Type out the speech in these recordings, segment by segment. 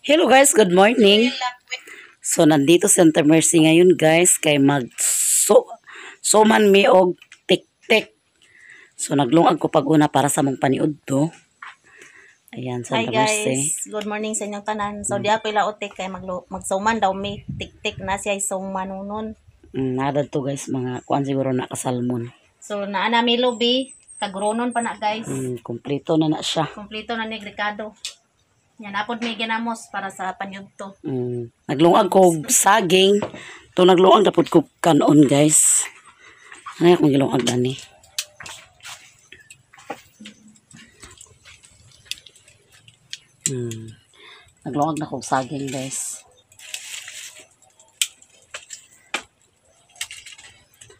Hello guys, good morning. So nandito Santa Mercy ngayon guys kay mag suman mi og tik-tik. So naglungag ko pag-una para sa mong paniud to. Ayan, Hi Santa Mercy. guys, good morning sa inyong tanan. So di ako ilaotik kay magsuman daw mi tik-tik na siya suman nunon. Nada to guys, mga kuan siguro na kasalmon. So naa na mi lubi, kagrunon pa na guys. Kompleto na na siya. Kompleto na ni Ricardo. Yan apod mi ginamos para sa panyudto. Naglungag ko og saging. To naglungag dapat ko kanon guys. Ano akong gilungag dani? Naglungag na ko og saging guys.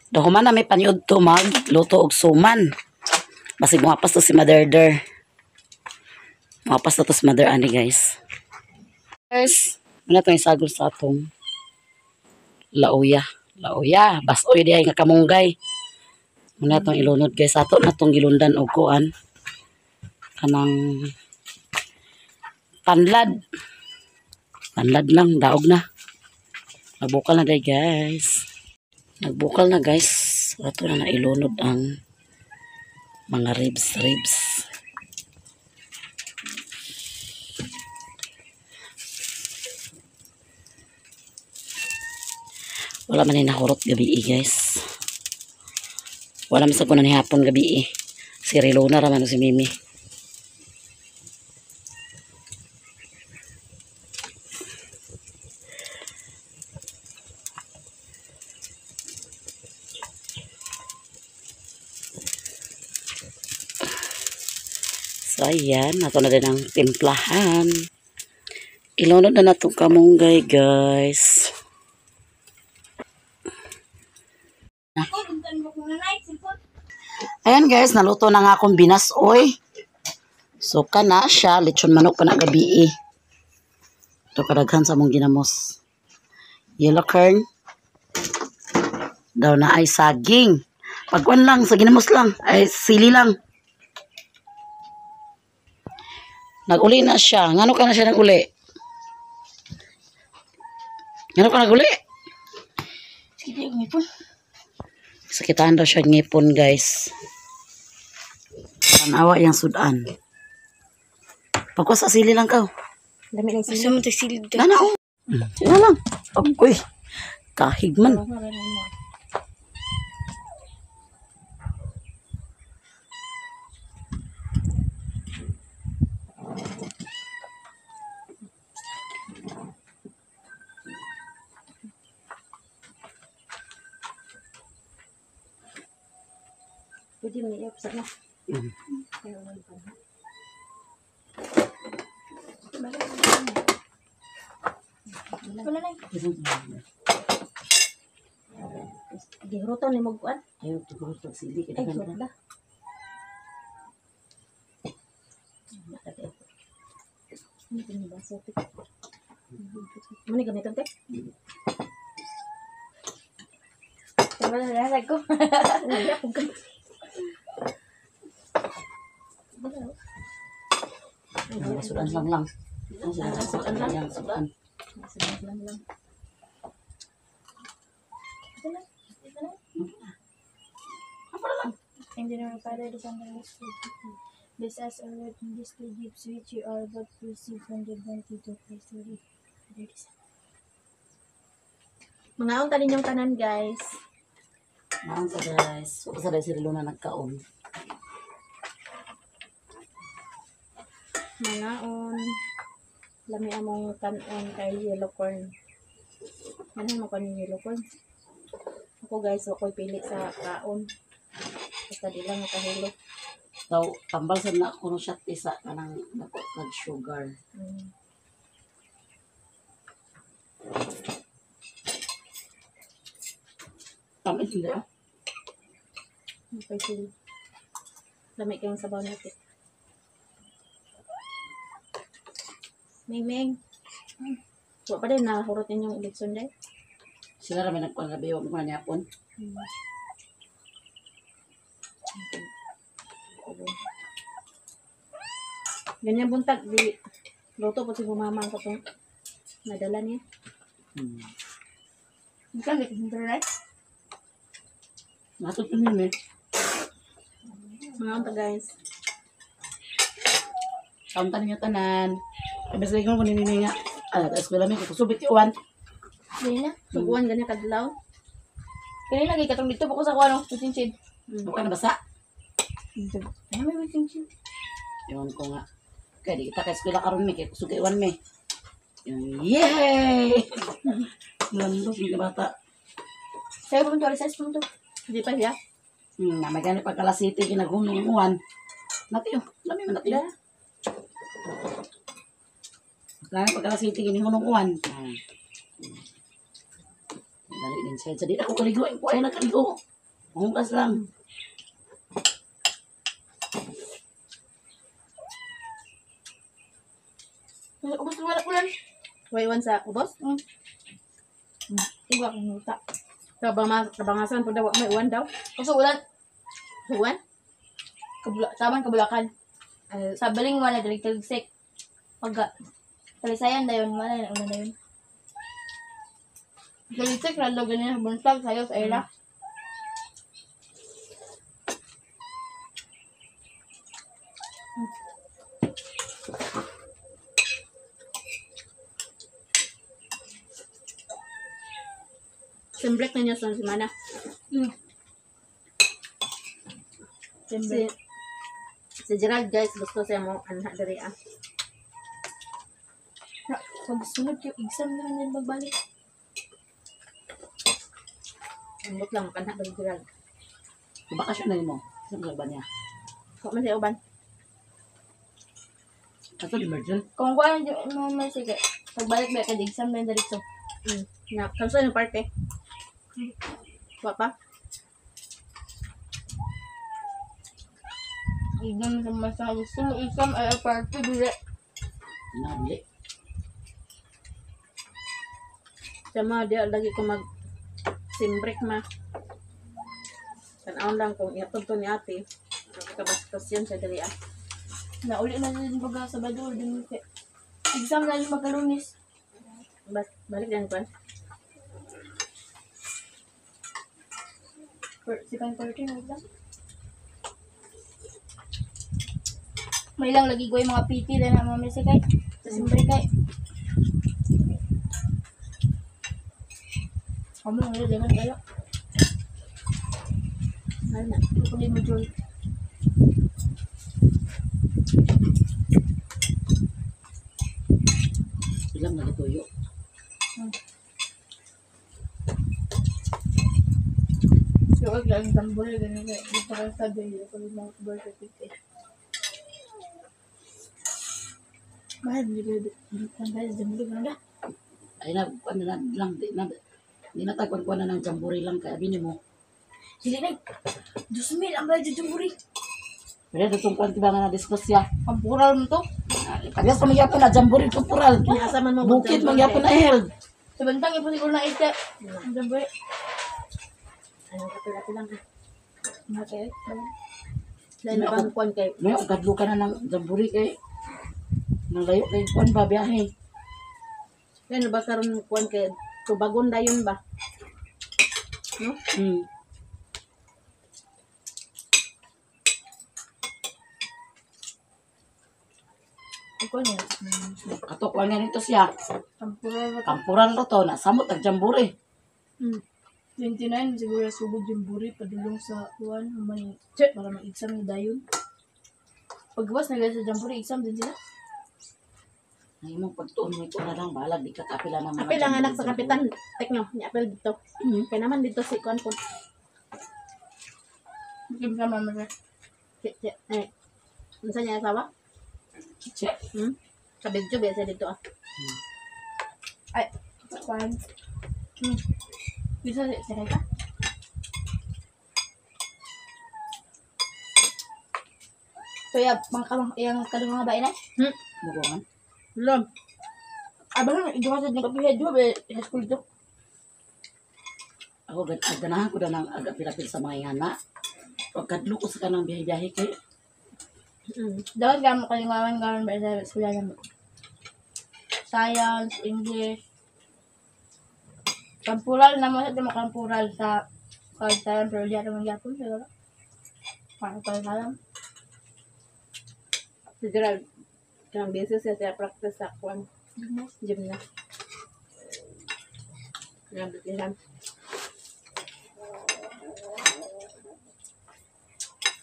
Dahuman na may paniud to magluto og suman. Basig muhapas to si Mother Der. Muhapas na to si Mother ani guys. Guys, muna itong isagol sa atong lauya. Lauya, basoy diay nga kamunggay. Muna itong ilunod guys. Ato na itong gilundan og kuan. Kanang panlad. Panlad lang, daog na. Nagbukal na day guys. Nagbukal na guys. Ato na nailunod ang mga ribs. Wala man nahurot gabi guys. Wala man sa kunan hapon gabi. Si Rilona ra man si Mimi. So ayan, ato na din ang timplahan. Ilunod na natong kamunggay guys. Ayan guys, naluto na nga akong binasoy. So kana siya, lechon manok pa na gabi. Ito kadaghan sa mong ginamos. Yellow corn. Daw na ay saging. Pagkuan lang, sa ginamos lang. Ay sili lang. Naguli na siya. Ngano ka na siya naguli? Ngano ka naguli? Sige, ngipon. Sakitaan daw siya ngipon guys. Tanawa yung sudan. Pagkuha sa sili lang ka. Dami ng sili. Nana oh. Sila lang. Agoy. Kahig man. Pwede mo i-upsa na. Wala na. Gihuruton ni mo kuan. Ayaw, tugurot pag sili. Ay, hurot ba? Ano ito ba? So, ano yung gamiton, te? Tama na lasag ko. Wala akong gamit. Sudan lang lang. Sudan lang. Sudan. Lang lang. In the name of the Father, the Son, and the Holy Spirit. Bless us, O Lord, in these thy gifts which you are about to receive from the bounty of Christ our Lord. Mga unta ninyong tanan, guys. Maon sa guys. Huwag sa dahil si Luna nagkaon. Mga on. Lami among kanon kay yellow corn. Ano mo kanon yellow corn? Ako guys, ako'y pili sa kaon. Basta di lang makahilo. Daw, tambal sa na ako no shot isa kanang nag-sugar. Tamis hindi ah. Okay, sige. Lami kayong sabaw natin. Ming Ming. Wa pa din nahurot ninyong eleksyon day. Sila rami nagkuhan gabi, wag mo na niyapon. Ganyan buntag di Luto po si mama ang katong nadala niya. Ikaw, hindi ka internet. Matod po yun eh. Mga unta guys. Kauntan ninyo tanan. Ay, basta ikaw kung nini nga. Ah, tapos ko lamig. Kusubit iwan. Dili na. Suguan ganyan kadlaw. Kaya lagi katong dito pa ko sa kuano, waiting shed. Buka na basa. Ano may waiting shed? Ewan ko nga. Kaya di kita kay eskwela karon mi kay kusog iwan mi. Yay! Landok yung bata. Sayo pa to, alas 6 to. Hindi pa siya. Na may gani pagkala city ginagunong ang uwan. Natiyo, lami man natiyo. Gani pagkala city ginagunong uwan. Ah. Dali din siya. Sa di ako kaligo, ay ko ay nakaligo. Hugas lang. Ubos wala ulan. Way wan sa ubos. Igwa kang uta. Kabangasan po daw may uwan daw. Kaso ulan, Suguan. kabula, taman kabulakan. Ay, Sa baling wala dili tagsik. Pag talisayan dayon wala na ulan dayon. Dalisik ralo ganyan buntag sayo sa ila. Simbrek na niya sa semana. Siyempre. Si Gerald guys, gusto siya mo anha diri ah. Pag sunod yung exam naman din magbalik. Ambot lang kanha diri Gerald. Bakasyon na nimo. Sa ba niya? Wa man siya uban. Ato di Mergel. Kung kuan mo man sige. Pagbalik ba kay exam na diretso. Na kansa yung parte. Wa pa. Exam sa masa gusto mo exam ay parte dire. Na dili. Siya ma di lagi ko mag simbrek ma. Tanawon lang kung iatod to ni ate. Kabastos yan siya diri ah. Nauli na din baga sa Sabado din kay exam na din magkalunis. Bas, balik yan kwan. For second quarter na exam. May lang lagi ko yung mga PT na na mga kay. Sa simbre kay. Amo nga din ang gala. Ano na. Kunin mo joy. Ilang nagatuyo. So, okay, ang tambol, ganun kay. Dito ka sa dili ko yung mga birth certificate. Mahal, hindi ko dito ang guys, dambol ka na. Ay na kuan na lang di na di na tagwan kuan na ng jamboree lang kay abi nimo. Dili na. Diyos mil, ang bayad sa jamboree. Pero datong kuan ba nga na discuss siya. Ang pural mo to. Parehas pa magyapon na jamboree corporal. Asa man mo Bukid magyapon na held. Sa bantang, ipo siguro na ite. Ang jamboree. Ano kapila lang ah. Okay. Dahil na bang kwan kay May og kadlo ka na ng jamboree kay nang layo kay kuan ba biyahe. Dahil na ba karon kwan kay tubagon dayon ba? No? Ako niya. Kato kuan nga nito siya. Ang pural mo to. Kampuran ro to na samot ang jamboree. 29, siguro sugod jamboree, padulong sa kuan, human, para mag-exam na dayon. Pagwas na sa jamboree, exam din sila. Ang imong pagtuon mo ito na lang balag di ka kapila ng mga Apil ang anak sa jamboree. kapitan. Tekno, ni apil dito. Kaya naman dito si kwan po. Kim ka mama na. Eh, unsa niya asawa? Che, Sa video ba siya dito ah. Ay, kuan. Bisa sa ka? Kaya, pang iyang kalunga ba ina? Mugongan. Lom. Abang, duha sa nagkapiha, duha ba sa school to? Ako ganahan ko na ng agapil-apil sa mga ingana. Pag kadlo ko sa kanang biyahe-biyahe kay Dapat ka mo kalingawan garon ba sa eskwela mo. Science, English. Kampural naman sa mo kampural sa science pero di naman gyapon siguro. Para pa alam. Si Gerald, kanang busy siya siya practice sa kwan. Gym na. Kanang bitihan.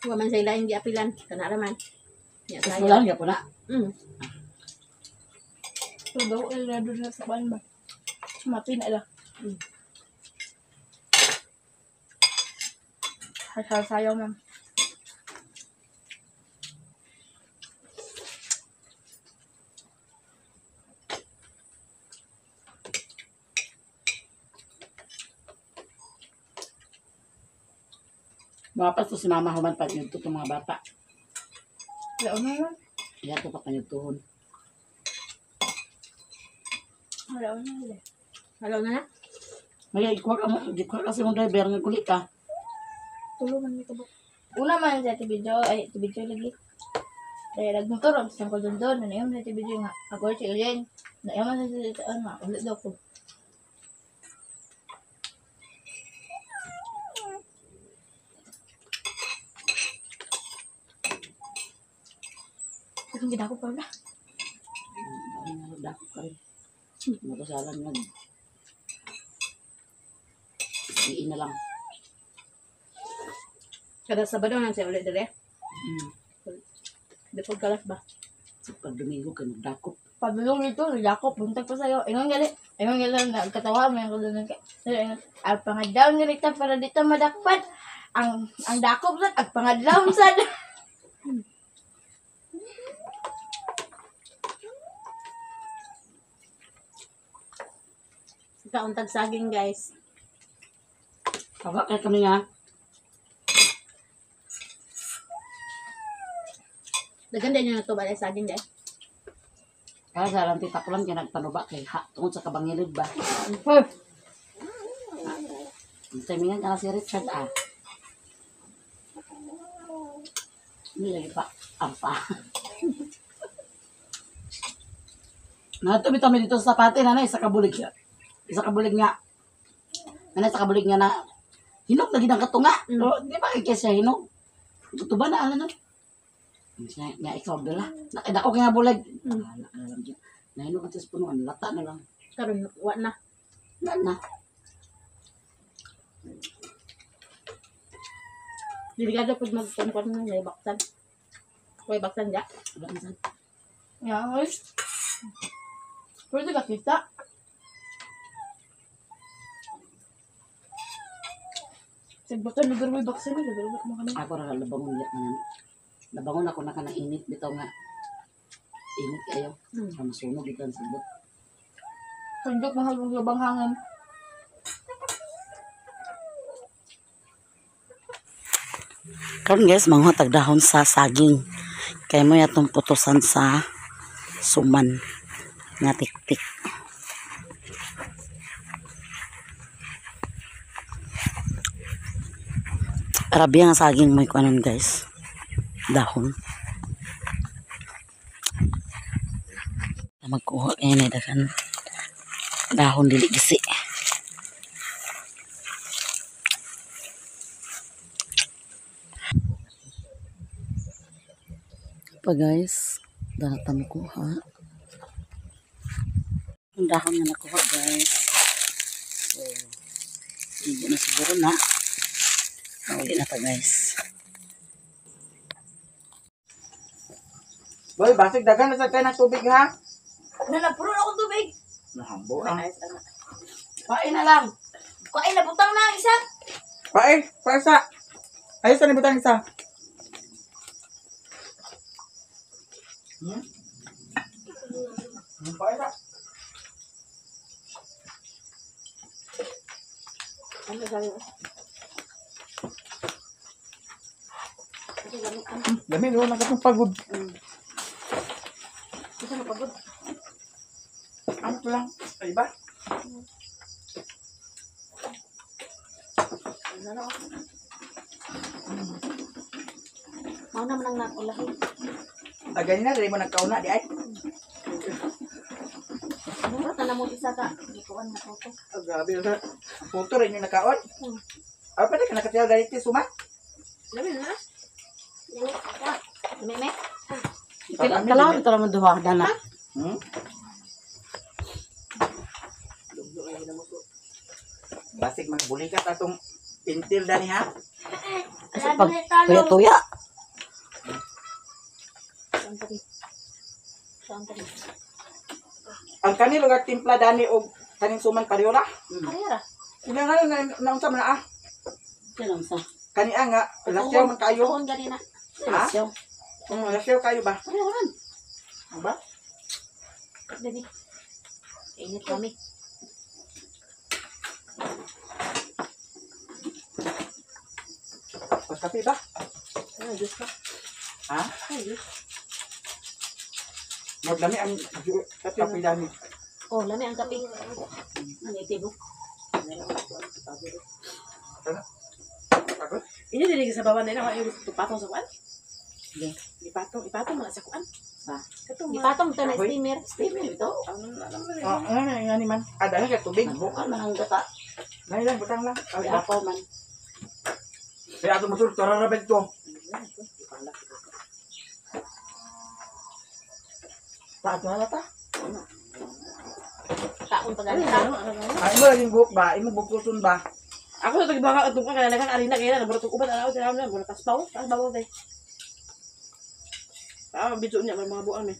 Wa man sa ilaing giapilan, kana ra man. Nya Tapos sayo. wala nga po na. So daw ay rado na sa kwan ba. Mati na lang. Sayaw ma'am. Mapas to si mama human pag nagtuto mga bata. Wala na lang. Iya to pa panyugtuhon. Wala na lang. Halo na na. May ikuha ka mo, ikuha kasi mong driver nga kulit ka. Tulungan niyo ba? Una man sa tibidyo, ay tibidyo lagi. Kaya nagmotor, ang ko doon doon, na yun sa tibidyo nga. Ako si Uyen, na yun sa tibidyo, nga, ulit daw ko. Ang gina ko pa na. Dako ka rin. Makasalan nga. Isiin na lang. Kada Sabado na siya ulit dire. Di pag kalas ba? Pag Domingo ka nagdakop. Pabulong nito, Jacob, buntag pa sa'yo. Ingon gali, ingon gali, nagkatawa, may ko doon. Ang pangadlaw nga rita para dito madakpan. Ang dakop sad, ang pangadlaw sad. Kauntag saging guys. Kawa kay kami nga. Daghan din na to ba saging guys. Kaya sa lang tita ko lang kaya nagpanuba kay ha, tungod sa kabangilid ba. Hoy, Ang timingan ka na si Richard ah. Hindi lagi pa. Arpa. Natumi-tumi dito sa sapate, nanay, sa kabulig siya. Isa kabulig nga. Nanay, sa kabulig nga na, hinog na gid ang katunga. Pero, di ba kay siya hinog? Tuba na, ano na. Nga, nga ikaw dala. Nakita ko kaya bulig. Ala, alam dyan. Nahinog ang sa punuan, lata na lang. Karon wa na. Wala na. Delikado pud magkuan na may baksan. Way baksan ja. Wala na sad. Yeah, hoy. Pwede ka kita. Sigbutan, lugar may baksan, lugar mo kami. Ako ra labangon ya kanan. Labangon ako na kanang init bitaw nga. Init kayo. Sa masunog gikan sa bot. Sundok, mahal mong lubang hangin. Karon guys, manguha tag dahon sa saging. Kay mo yatong putusan sa suman nga tiktik. Arabi ang saging mo ikuanon guys. Dahon. Magkuha kayo na daghan dahon dili gisi. Pa guys, dahon mo kuha. Ang dahon nga nakuha guys. So, hindi na siguro na. Nauli na pa guys. Boy, basig dagan na sa kay ng tubig ha. Na, napuro na akong tubig. Nahambo ah. Pain na lang. Kain na, butang na ang isa. Pae, pae sa. Ayos sa nibutang isa. Pae sa. Ano sabi mo? Dami no, nakatong pagod. Isa na pagod. Ano to lang? Ay ba? Ano na? Mao naman ang nakulahi. Ah, ganyan na, dali mo nagkauna di ay. man among isa ka. Gikuan na po to. Oh, grabe na. Puto rin yung nakaon. Ah, pwede ka nakatiyal dahil iti suma. Lami na. Lami me. Kalaw ito naman duha dana. Hmm? Basig magbulikat atong pintil dani ha. Kasi pag tuya-tuya. Saan pa rin? Saan pa rin? Ang kanil lugar timpla dani og kaning suman pareho ra. Karera. Una nga na naunsa man na ah. Yan ang sa. Kani ah nga lasyaw man kayo. Tuhon gani na. Ha? Lasyaw. Lasyaw kayo ba? Pareho man. Ano ba? Dali. Init kami. Pagkape ba? Ano, Diyos ka. Ha? Ay, Diyos. Maglami ang kape dani. Oh, lami ang kape. Ang itibok. Pagod? Inyo dili sa baba nila kung gusto patong sa kuan. Yeah. Ipatong, ipatong mga sa kuan. Sa? Katong mga Ipatong to na steamer. Steamer ito. Ano na alam mo Oh, ano na nga ni man. Ah, dahil kay tubig. Nabukal man ang gata. Dahil lang butang lang. Ay, Apaw man. Kaya ato motor tararabel to. Taat na ta. Kaon pa gani ta. Ay mo laging buhok ba? Imo bukuton ba? Ako sa tagbanga at tungkol kaya nagang arena kaya na barat uban araw sa na wala kaspaw, kaspaw tay. Ah, video niya may mga buang ni.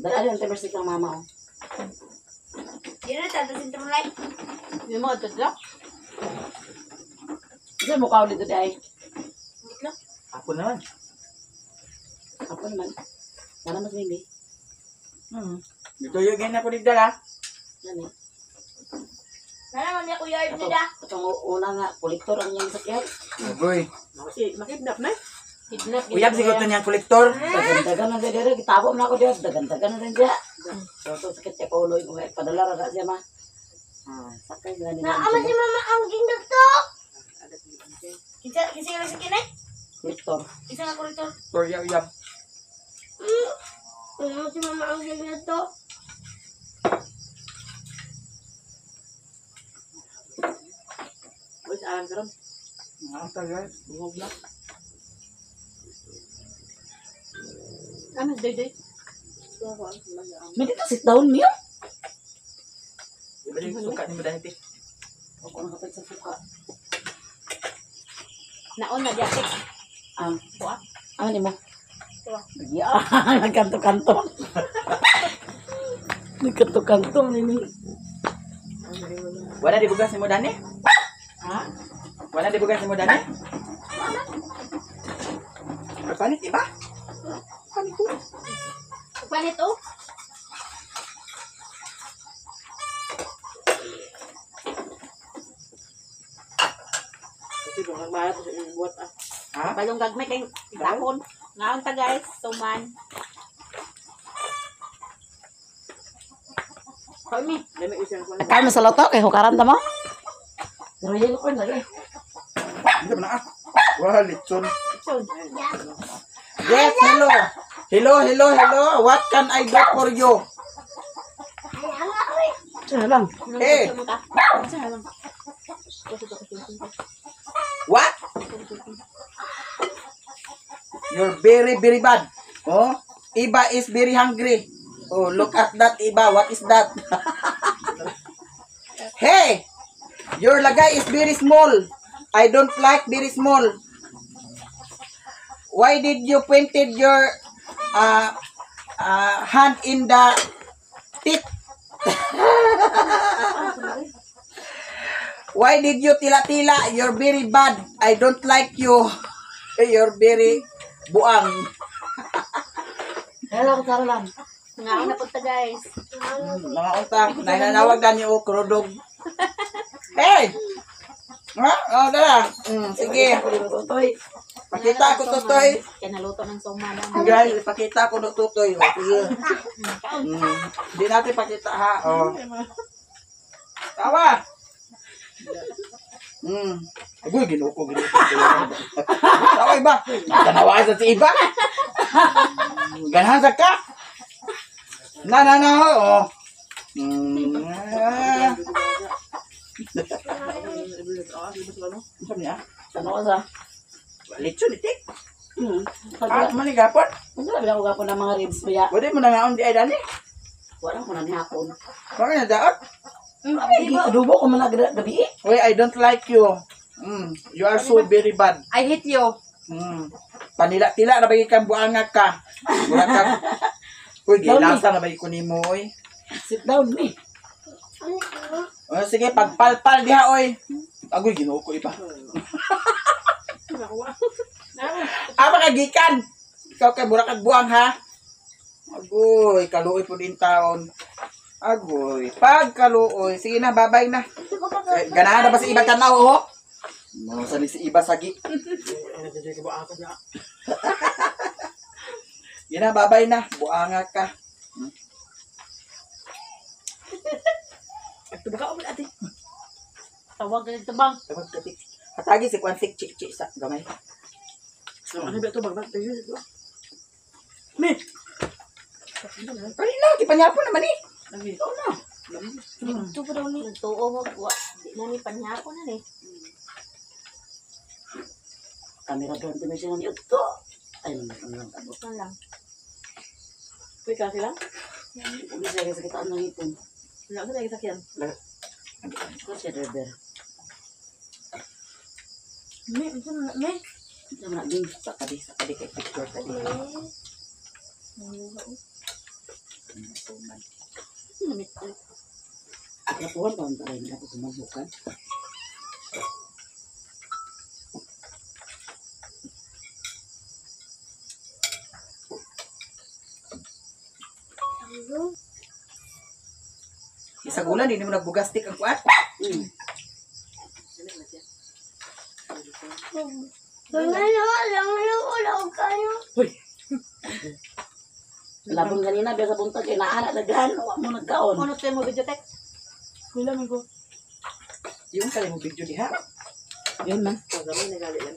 Dala yung timer kang mama oh. Dili ta sa sintrom light. Yung mga tadla. Kasi mukha ulit ito ay. Ako naman. Ako naman. Sana mas mimi. Dito yung ganyan ako digdala. Yan eh. Nana man niya kuya Ito, itong una nga, kolektor ang iyang sakyan. Agoy. Si makidnap na. Kidnap. Uyab siguro to niyang kolektor. Dagandagan na siya dito. Kitabo na ako dito. Dagandagan na rin siya. So, ito, sakit siya kaulo. Padala ra siya ma. Ah, sakay sila nila. Naama si mama ang ginagto. Kinsa kinsa nga sa kinay? Kolektor. Kinsa nga kolektor? Sorry, uyab. Ano si mama ang ginagto? Uy, alam karon. Ang tagal, buhok na. Ano, doy doy. May dito sit down niyo. Ibalik suka ni mo dahil. Ako ang kapit sa suka. Naon na diya. Ah, Kuha. ano ni mo? Yeah, nagkanto-kanto. Nagkanto-kanto nini. Wala di bugas ni mo dani? Ha? Wala di bugas ni mo dani? Palit iba? Palit ko. Panit oh. Kasi kung ang balat sa inyong buhat ah. Ha? Balong gagmay kay dakon. Ngaon ta guys, suman. Kami, lami isang kuan. Kain mo sa loto kay hukaran ta mo. Pero yelo ko lagi. Hindi ba na ah? Wah, litson. Yes, hello. Hello, hello, hello. What can I do for you? Ano lang? Hey, what? You're very, very bad. Oh, Iba is very hungry. Oh, look at that, Iba. What is that? Hey, your lagay is very small. I don't like very small. Why did you pointed your hand in the teeth? Why did you tila-tila? You're very bad. I don't like you. You're very buang. Hello, ko lang. Ngaon na punta guys. Mga unta, nananawag na niyo krudog. Hey! Ha? Oh, dala. Sige. Totoy. Pakita ko tutoy. Kaya naluto ng suman. Guys, pakita ko no tutoy. Oh, sige. Hindi natin pakita ha. Oh. Tawa. Agoy, ginoo ko, ginoo ko. Tawa iba. Tanawa sa si iba. Ganahan sa ka. Na na na oh. Ano niya? Ano sa? Lechon itik. Ah, Ah, mani gapon. ano na ako gapon ng mga ribs biya. Wala mo na ngaon di ay dani. Wala ko na nihapon. Bakit na daot? Ay, adobo ko man gabi eh. Uy, I don't like you. You are so very bad. I hate you. Panila-tila na ba kang buanga ka? Mura ka. Uy, gilasa na ba ko nimo oy. Sit down me. Oh, sige, pagpalpal diha oy. Agoy, Ginoo ko iba. Ah, makagikan. Ikaw kay mura kag buang ha. Agoy, kaluoy po din taon. Agoy, pagkaluoy. Sige na, babay na. Eh, ganahan na ba si Iba tanaw, oh? No, sa ni si Iba sagi. Yan na, babay na. Buanga ka. Tawag ka dito bang. Tawag ka, tik. Hatagi si Kwan Tik Chik Chik sa gamay. Me. Pwede na, kipanyapon naman eh. Ikaw na. Ito pa daw ni. Nagtuo mo. Wa. Di na ni panyako na ni. Kamera doon tuloy siya ng ito. Ay, naman ang lang tabo. Ano lang. Uy, kasi lang. Umi siya kasi kitaan ng ipon. Wala ko na sakyan. Ikaw siya driver. Me, ito na me. Ito na din. Sa kadi kay picture sa di. Kapuhan pa ang tayo. Hindi ako sumasukan. Isa gulan, hindi mo nagbugastik ang kuat. Labon ganina, biya sa buntag, kay naana daghan, wa mo nagkaon. Ano tayo mo video tek? Wala man ko. Yung kaya mo video diha. Yun man.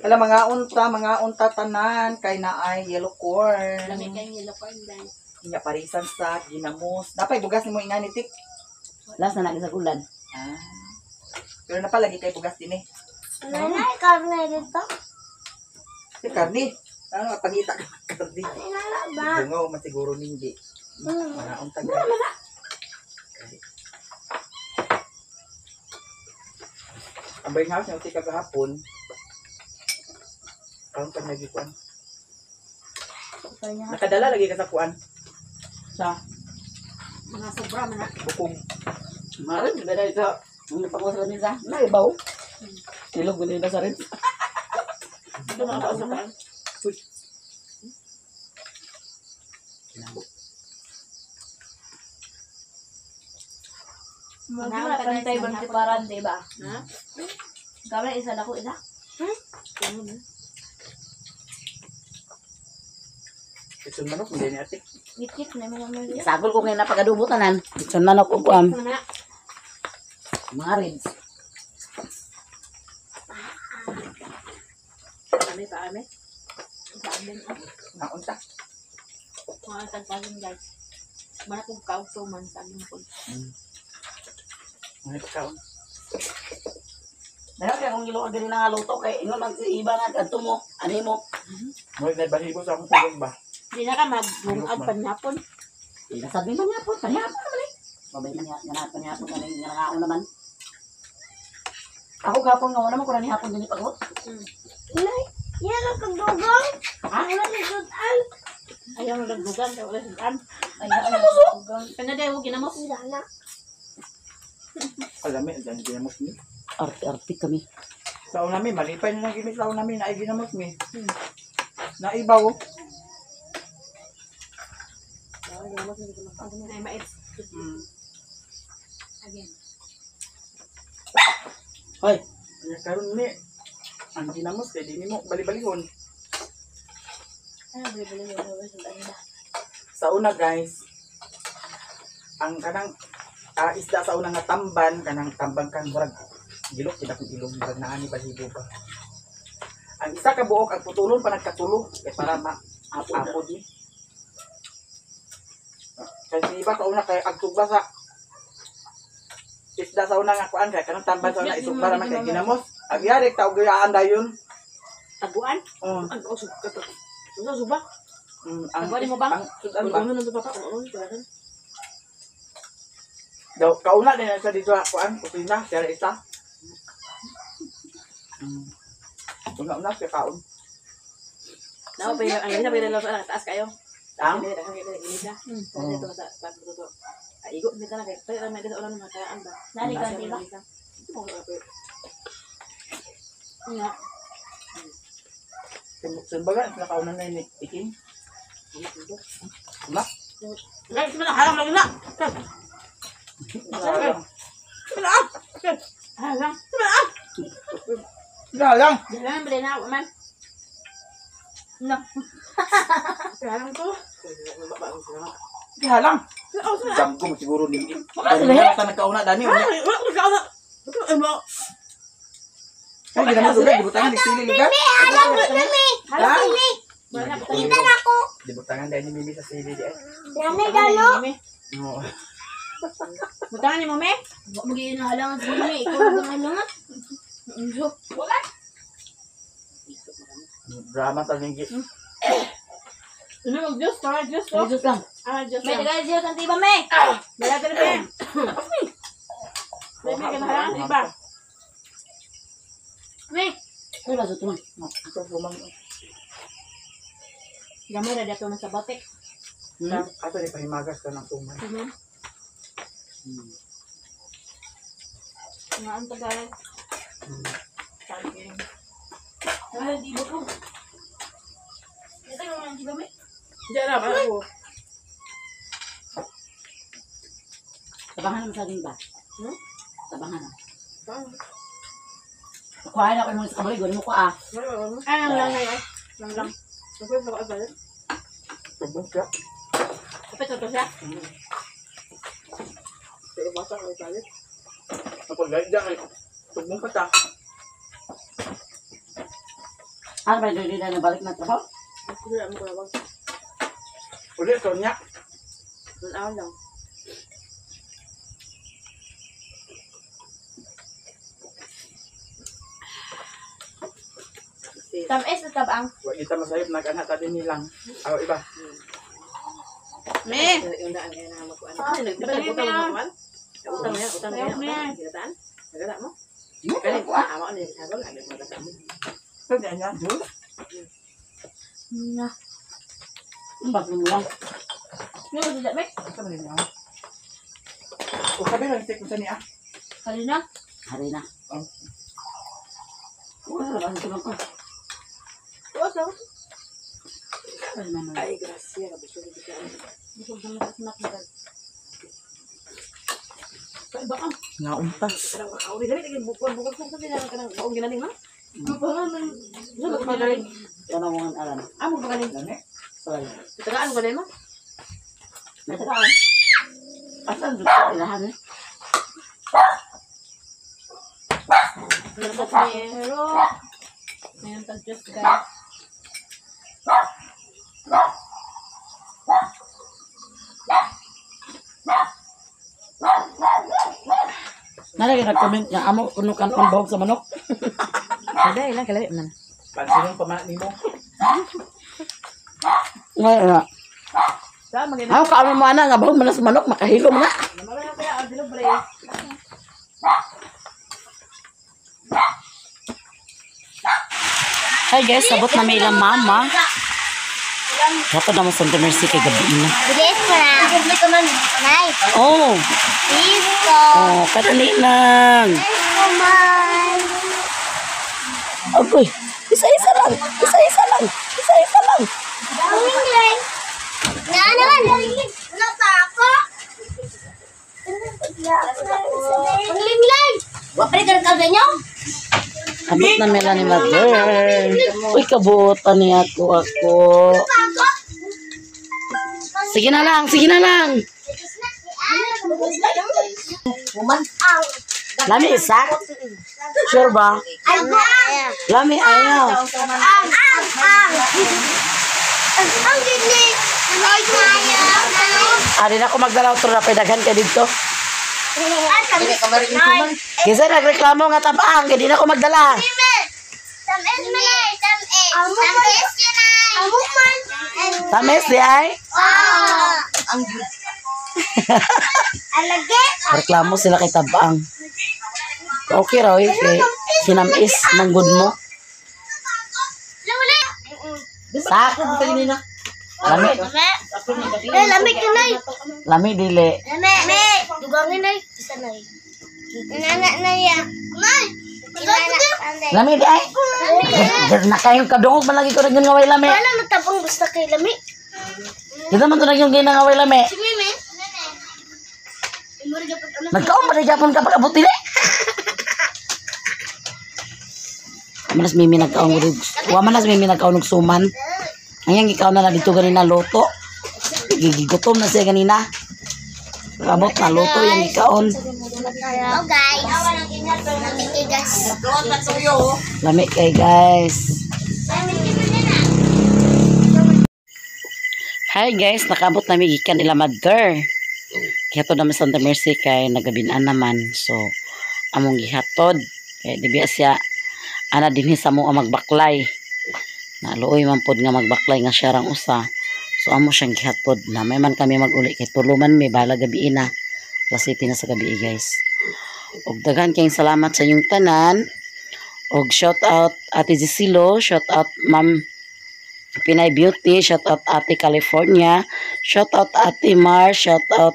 Ala mga unta tanan kay naay yellow corn. Lami kay yellow corn guys. Inya parisan sa ginamos. Napay bugas nimo ingani tik. Last na nagi sa gulan. Ah. Pero napalagi kay bugas din eh. Wala karne dito. Si karni. Ano pangita ka ng karni. Wala ba? Bungaw man siguro nindi. Mga unta. Mura Ang bayang house niya uti kagahapon. Karon pa nagi kuan. Nakadala lagi ka sa kuan. Sa Mga sobra man na. Bukong. Marin, di ba dahil sa nung napagawa sa lamisa, naibaw. Silog ko nila sa rin. Ito mga kausapan. Magkala pantay bang tiparan, di ba? Ha? Kami isa na ko isa. Itsun manok hindi ni ate. Ngit-ngit na mga mga. Sagol ko ngayon napagadubo tanan. Litson manok og kuam. Ano na? Mga ribs. Kami pa kami. Mga unta. Mga tagpagin guys. Mana kong kauso man sa amin ko. Mga pagkaon. Dahil kaya kung gilo diri na nga luto kay ingon man si iba nga kadto mo, ani mo. Mo nagbahibo sa akong tulog ba. Di na ka magbungag panyapon. Di na sabi man yapon, panyapon naman eh. Babay man nga panyapon kani nga nangaon naman. Ako gapon nga wala man ko na ni hapon dinhi pagot. Yan ang kagdugang. Ha? Wala ni sudan. Ayaw na nagdugan kay wala sudan. Ay, ay, Kanya daw ginamos. Wala na. Alami, ang ginamos ni. Arte-arte kami. Sa una mi, malipay na lang gimi sa una mi, naay ginamos mi. Naibaw. oh. Ay mais. Again. Hoy, Kaya karon ni, ang ginamos kay di nimo bali-balihon. Ano, bili-bili mo wala sudan na. Sa una guys, ang kanang isda sa una nga tamban, kanang tamban kan murag gilok gid akong ilong murag naa ni balibo ba. Ang isa ka buok ang putulon pa nagkatulo kay para ma apod ni. Kasi iba kauna kay agtugba sa isda. isda sa una nga kuan kay kanang tamban sa una isugba ra man kay ginamos. Agyari taog gayaan dayon. Taguan? Oh. Ang oh, suka to. Suba suba. Ang Taguan mo ba? Ang sudan ba? Ano nang papa? Oo, talaga. Daw kauna din sa dito kuan kusina siya isa. Una-una siya kaon. Nao pa ang gina pa yung sa taas kayo. Ang? Dito sa pagluto. Ay, igo mi tanan kay pero may dito ulan mga kaan ba. Nani ka, di ba? Nga. Simbaga, nakauna na yun iking. Una? Guys, mana halang lagi na. Halang. Halang! Jalan beli na man. No. Halang to. Halang! Damgong siguro ni. Wala ta nagkauna dani. Wala Wala ko kauna. Ay, ginamos ulit. Dibutangan, di sili lugar. Halang Ha? Wala Kita na ko. Dibutangan dahil ni Mimi sa sili di ay. Oo. Butangan ni mo me. Wa mo gyud halangan sa mami, ikaw ang halangan. Wala. Drama sa linggi. Ano mag Diyos, tama Diyos to. Diyos lang. Ah, Diyos May lang. tagal siya kang tiba me. Wala ka na me. May may kanahalang di ba? Me. Wala sa tumang. Ito sumang. Gamay ra dato man sa batik. Hmm? Ato ni pahimagas ka ng suman. Nga ang tagal. Sabi. Ay, di ba ko? Ito yung mga tiba me. Diyan na ba ako? Tabangan naman sa akin ba? Hmm? Tabangan na. Kuhain ako yung mga sa kamali. Gawin mo ko ah. Ay, lang lang ay. Lang lang. Subong siya. Kapit na to siya. Ako dahil dyan ay. Subong pa ta. Ano ba yung na balik na trabaho? Ulit, Sonya. Lang. Tamis na tabang. Wa kita masayop nag-anak ta din nilang. Aw iba. Me. Yung daan kaya na magkuan. Utang na utang na utang na. Ginataan? Nagala mo? Kaya ama ni sagol ag magata mo. Sa niya. Na. Ang bago mo lang. No, di me. Sa man niya. O sabi lang tik sa niya. Halina. Hari na. Oh. Wala ba sa tumang ko? Oo, so. Ay, mama. Ay, gracias, kabusog ka. Busog na mas snack na. Ba ka? Naunta. Kanang makauli dali kay bukon bukon sa kanang kanang baong ginaning ma. Mapangan man. Ano ba magaling? Yan ang mga alam. Amo ba galing? Lami. Sorry. Tagaan ko mo? May tagaan. Asan doon sa ilahan eh? Pero Ngayon tag Diyos guys. Nalagay nag-comment nga amo kuno kan ang bahog sa manok. Kada ilang kalabi man. Pansinong pa man nimo. Nga nga. Sa magina. Ako kaano mo ana nga bahog man sa manok makahilom na. Mamaya kaya ang bilog bre. Hi guys, sabot na may ilang mama. Dapat naman Santa Mercy kay gabi na. Bilis mo na. Kompleto man. Nay. Oh, Piso. oh, kadali lang. Piso man. Agoy, isa-isa lang, isa-isa lang, isa-isa lang. Daming Na naman. Wala pa ako. Panglimlan. Wa pa rin ka niyo? Abot na mila ni mother. Uy, kabutan niya ako ako. Pa ako. Sige na lang, sige na lang. Ang. Lami isa? Sure ba? Ang. Lami ayaw. Ang. Ang. Ang. Ang gini. Ay, Ari na ako magdalaw to na daghan ka dito. Kinsa nagreklamo nga tabang kay di na ko magdala. Tamis man. Tamis yun ay. Amo man. Tamis di ay. Alage. Reklamo sila kay tabang. Okay raw eh, kay sinamis manggod mo. Lawala. Sak. Lami, Eh, lami kinay. lami dili. Lami. Me. Dugangin ay. Isa na. Nana na ya. Nay. Kinana. Lami di ay. Na kayo kadungog man lagi ko nagyong ngaway lami. Wala matabang basta kay lami. Kita man to nagyong ginangaway lami. Si Mimi. Nagkaon ba na Japon ka pag-abot dili? Manas mimi nagkaon og wa manas mimi nagkaon og suman. Ang yang ikaw na na dito ganina luto. Gigigutom na siya ganina. Abot na luto yung ikaon. Oh guys. Lami kay guys. Lami kay guys. Hi guys, nakaabot nami gikan ila mother. Gihatod naman Santa Mercy kay nagabinan naman. So among gihatod kay di biya siya ana dinhi sa mo ang magbaklay. Naluoy man pod nga magbaklay nga siya rang usa. So amo siyang gihatod na may man kami maguli kay tulo man mi bahala gabi na. Alas 7 na sa gabi guys. Og daghan kayong salamat sa inyong tanan. Og shout out Ate Zisilo, shout out Ma'am Pinay Beauty, shout out Ate California, shout out Ate Mar, shout out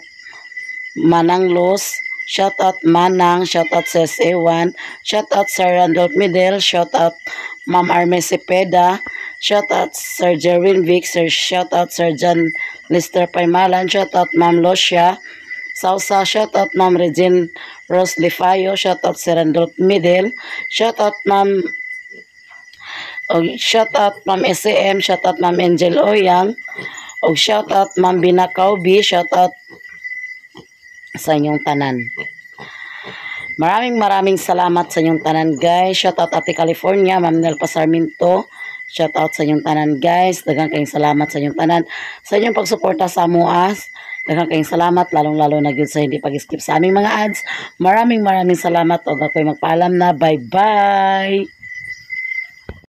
Manang Luz, shout out Manang, shout out Ses A1, shout out Sir Randolph Midel, shout out Ma'am Arme Cepeda, shout out Sir Jerwin Vic, Sir, shout out Sir John Lister Paymalan, shout out Ma'am Losia, Sausa, shout out Ma'am Regine Rose Lifayo, shout out Sir Randolph Midel, shout out Ma'am og shout out Ma'am SCM, shout out Ma'am Angel Oyang, og shout out Ma'am Bina Kaubi, shout out sa inyong tanan. Maraming maraming salamat sa inyong tanan guys. Shout out Ate California, Ma'am Nelpa Sarmiento. Shout out sa inyong tanan guys. Daghang kayong salamat sa inyong tanan. Sa inyong pagsuporta sa amuas. Daghang kayong salamat lalong-lalo na gyud sa hindi pag-skip sa aming mga ads. Maraming maraming salamat og ako'y magpaalam na. Bye-bye.